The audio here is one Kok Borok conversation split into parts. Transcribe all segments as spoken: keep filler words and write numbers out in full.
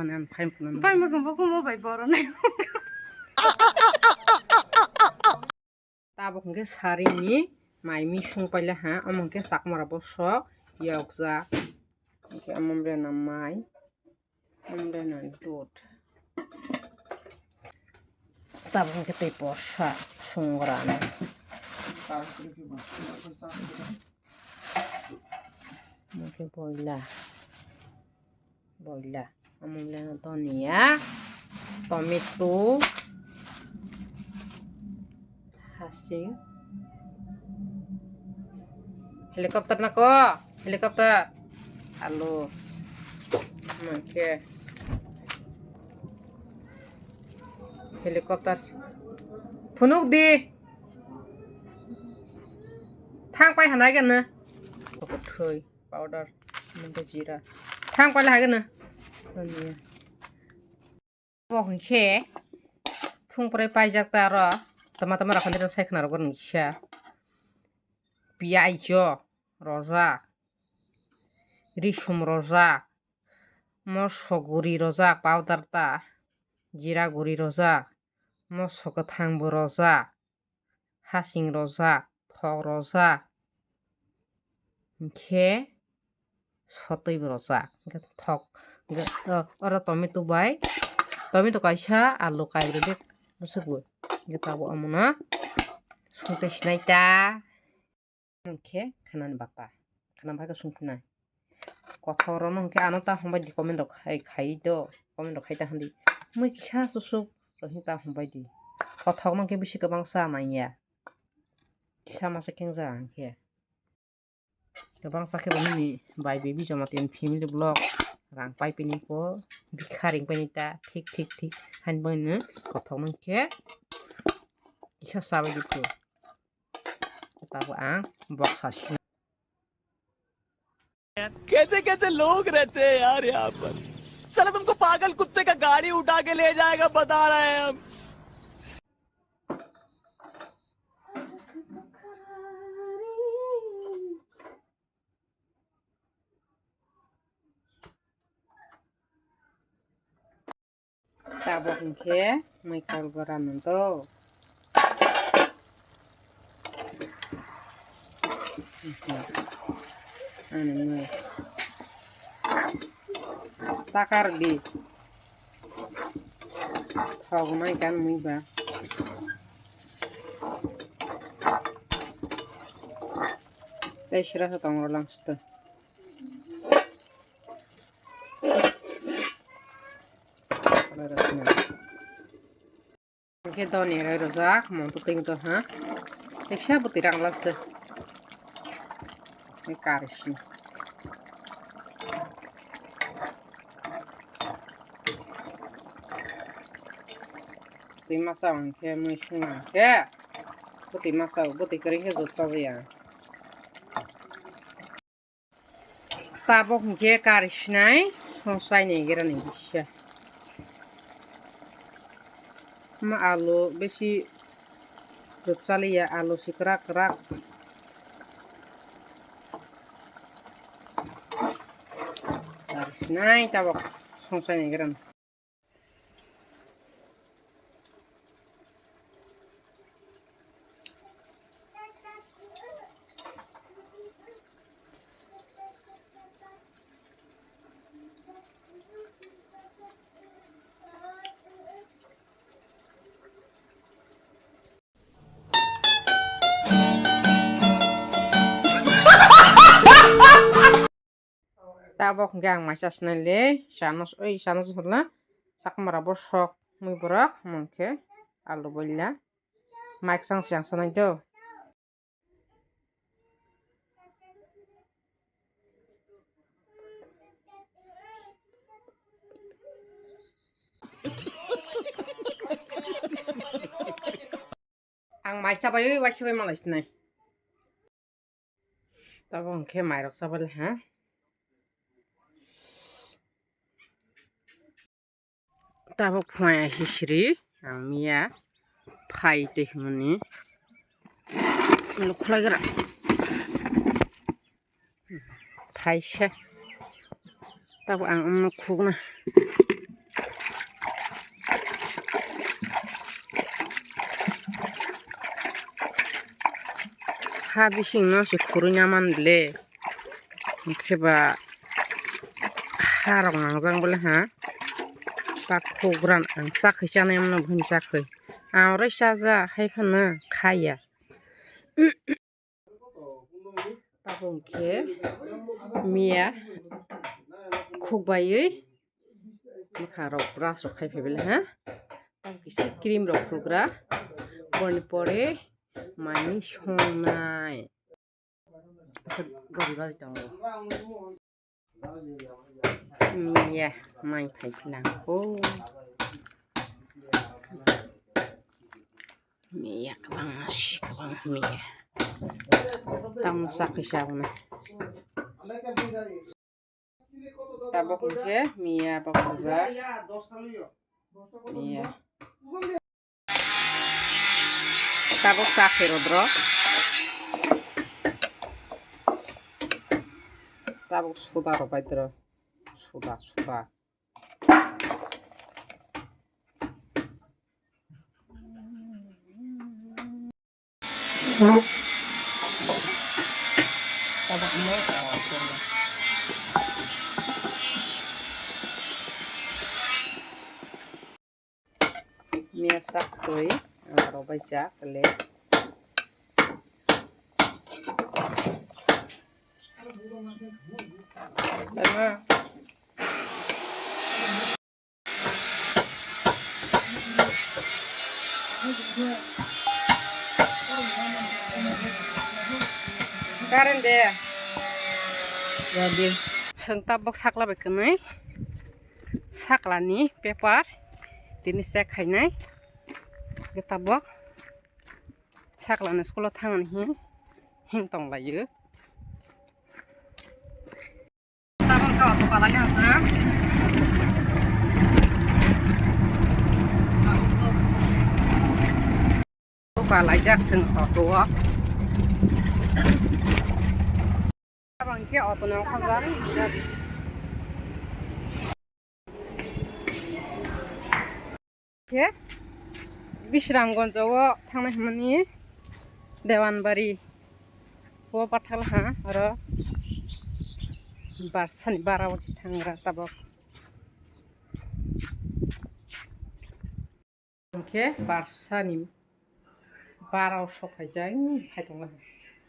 Bai mo kung bo kung bo bai boro nai. Tabuk hwnkhe sarini mai misung paila ha, omo hwnkhe chakmara bosok yokjak. Hwnkhe omo bre na mai, omo bre na dud. Tabuk hwnkhe tei porsa sungrani. Hwnkhe boila. Boila, omo wngkha dhoniya, tomato, hasing, helicopter nako, helicopter, alu, omo khe helicopter, phunuk di, thang pai hanai gana, thwi. Powder, omo khe jira. Thang paila hai gana. Bo hwnkhe thung pore paijak ta aro. Tama tama rok sai khna rok nungsa. Piyaj rojak. Risum rojak. Moso guri rojak powder ta. Jira guri rojak. Moso kwthang bo rojak. Hasing rojak, thok rojak, hwnkhe sotwi bo rojak, hwnkhe thok, hwnkhe, o, oro tomato bai, tomato kaisa, alu kaibri bwswk bo, hwnkhe tabuk omono songtwi sinai ta, hwnkhe khanani bata, khana bai khe songphinai. Kothok rok no hwnkhe ano ta hambai di comment rok khai, khai do, comment rok khai ta hwndi. Mui kisa susuk rok hwnkhe ta hambai di. Kothok no hwnkhe bisi kwbang cha nang ya. Kisa masa khe wng ja hwnkhe. Kwbang cha khe bo nini bai baby joma tin family vlog rang pai pini ko bikha ring pai ni ta thik thik thik hain bai no kothok no hwnkhe kisa cha bai di phu. Tabuk ang boksa si. कैसे कैसे लोग रहते हैं यार यहाँ पर। साला तुमको पागल कुत्ते का गाड़ी उठा के ले जाएगा, बता रहे हैं हम। Tabuk hwnkhe mui kal gora nang do. Ani mui. Takar di. Thok nai kan mui ba. Tei sira sa tong lang sto. Hwnkhe doni roi rojak, mung twi twi to ha. Teksa bwtwi rang last. Ni kari si. Twi masa hwnkhe mui sung hwnkhe. Bwtwi masa, bwtwi kwrwi khe jot chajakya. Tabuk hwnkhe kari sinai, songchai ni gira ni bisa. Ma alu bisi rwpchaliya, alu si kwrak kwrak. Kari sinai tabuk songchai ni gira ni. Tabuk hwnkhe ang mai cha sinai le, chana, oi chana se hwnla, chakmara bosok mui borok, omo hwnkhe alu boila, mai kwchang se ang sanai do. Ang mai chabai ui waisa bai malai sinai. Tabuk hwnkhe mairok chabale ha. Tabuk phunai hisri ang miya phai twi hwnmani. Lukhlai gra. Phaisa. Tabuk ang wngno khukna. Ha bising no se khurui naman le. Khe ba ha rok nangjak bole ha. Ta khogran ang chakhwi chanai mano bhun chakhwi. Ang oro chaja hai phano khaya. Tabuk khe miya khukbaiwi mwkhang rok brush rok khai phai bele ha. Tabuk kisa cream rok phugra. Porni pore mani songnai. Gori gori tongo. Miya mai khai philang ko. Miya kwbang si kwbang miya. Tamo sakhi sabuna. Tabuk hwnkhe miya bokjak. Miya. Tabuk chakhe rodro. Tabuk suda rwbaidro. Suda, suda. Miya sak twi, ang rwbai jak le. Karen de. Jadi. Seng tabok sakla bai kwnwi. Sakla ni paper. Tini check khainai. Tabok. Sakla ni school o thang ni hi. Hing tong lai. Tabok kha auto palai hasa. Auto palai jak seng auto o. Tabok khe auto no kha jak. Khe Bisramganj o thangnai hwnmani Dewanbari o pathal ha oro barsani bara o thangra tabok. Hwnkhe barsani bara o sok phaijak, hmm, phai tongla.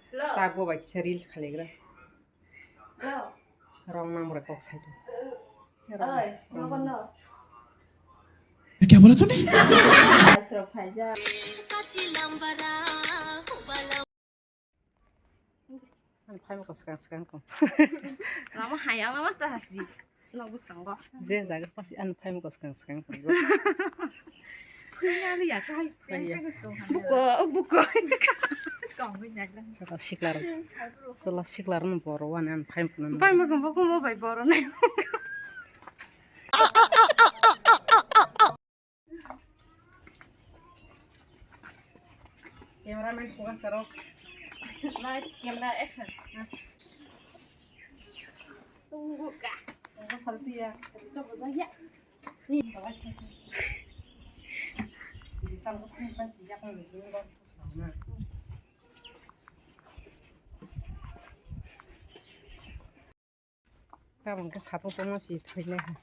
Hello. Tabok bai kisa reels khaligra. Hello. Rong nang bwrwi kok sai tong. Oi, ma kono? Kya bola tune? Asrok phaijak. Ani phaima ko swkang swkang tong. Lama haya lama sta hasdi. Sino bwskango. Je jaga pasi ani phaima ko swkang swkang tong. Ani ya kai. Buko, buko. Kong ni jaga. Sala siklar. Sala siklar no boro wani ani phaima ko. Phaima ko buko mo bai boro nai. Cameraman focus karo. Light, camera, action. Tunggu ka. Tunggu salti ya. Itu apa ya? Ih, bawa. Di sana pun kan siap kan di sini kan. Nah. Tabok khe satung tongma si thwinai ha.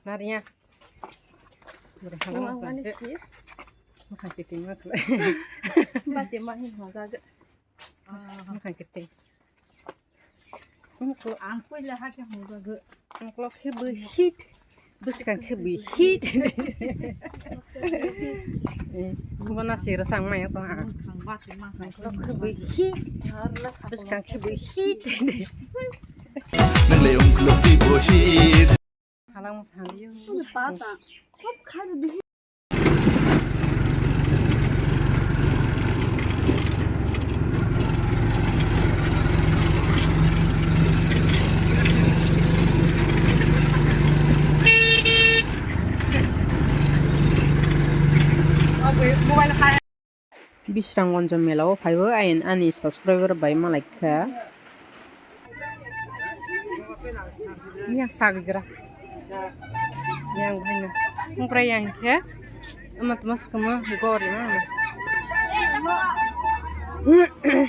Nariya. Bwrwi hano wngmani se. Mwkhang kiting ma khlai. Bati ma hin hojak. Mwkhang kiting. Ang puila ha khe hojak. Ang klok khe bwhit. Bwskang khe bwhit. Eh, bono se rwchang maya tong ha. Ang klok khe bwhit. Bwskang khe bwhit. Nang le ung klok di bwhit. Halang mo sang yo. Bisramganj mela o phaibo ayang ani subscriber bai malaikha. Yang sagigra. Yang bhaino. Ungkra yang khe. Ama tma sakma gori ma. Hey.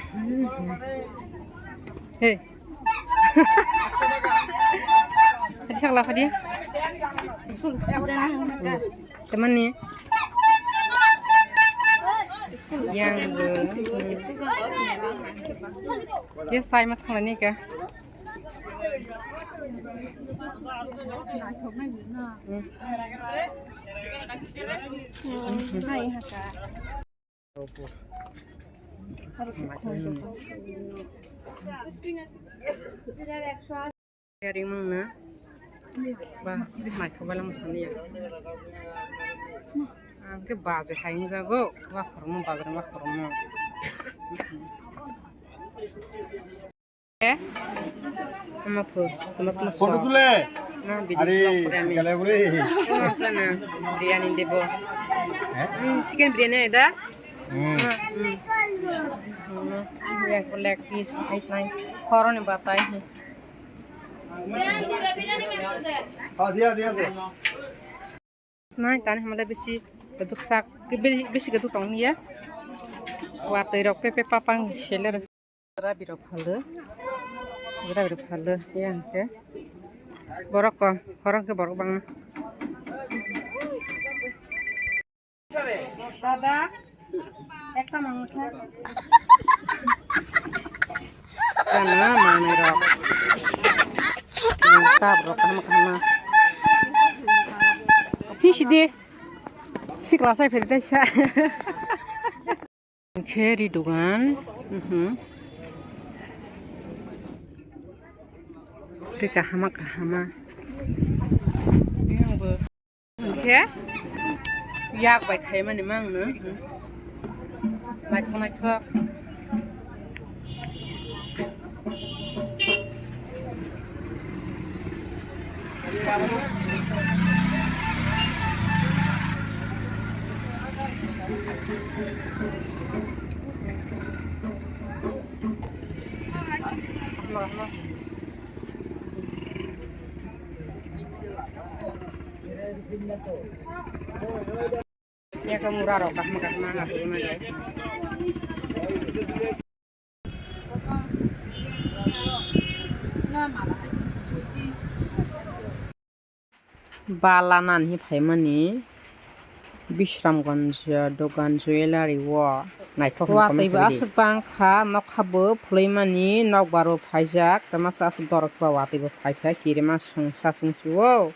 Tadi sakla tadi. Teman ni. Yang. Dia sai mat khala ni ka. Rimang na. Ba, naithok bai lama sani ya. Ang khe baje hai wngjago. Wa khorokma, bazar wa khorokma. Eh? Ama pho, tama sama Photo so. Tule. Na, video Are, vlog kore ami. Gale ure. Tama pho na, biryani debo. Eh? Hmm, chicken biryani da? Hmm. Hmm, hmm. Hmm, ya, ko leg piece, hai nai. Khoro ni batai. Ha, dia, dia, dia. Nai tani hamle bisi keduk sak, ke bisi, bisi keduk tong ya. Watwi rok pepe papang seler. Jora birok phaldo. Jora birok phaldo. Yang ke. Borok ko, horong ke borok bang. Dada, ekta mangkha. Kana manai rok. Tap rok kaham kaham. Hi sidi. Sikla sai phel dai sa. Khe ri dogan. Mhm. Ri kahama kahama. Yang bo. Khe yak bai khaimani mang no. Naithok naithok. Yak mura rok kahma kahma ha hurma jai. Bala nani phaimani Bishramganj dogan jewellery o naithok. Watwi bo aswk bang kha, nokha bo phwlwi mani, nokbar bo phaijak, tei masa aswk borok ba watwi bo phai kha, kirima swngsa swngsi o.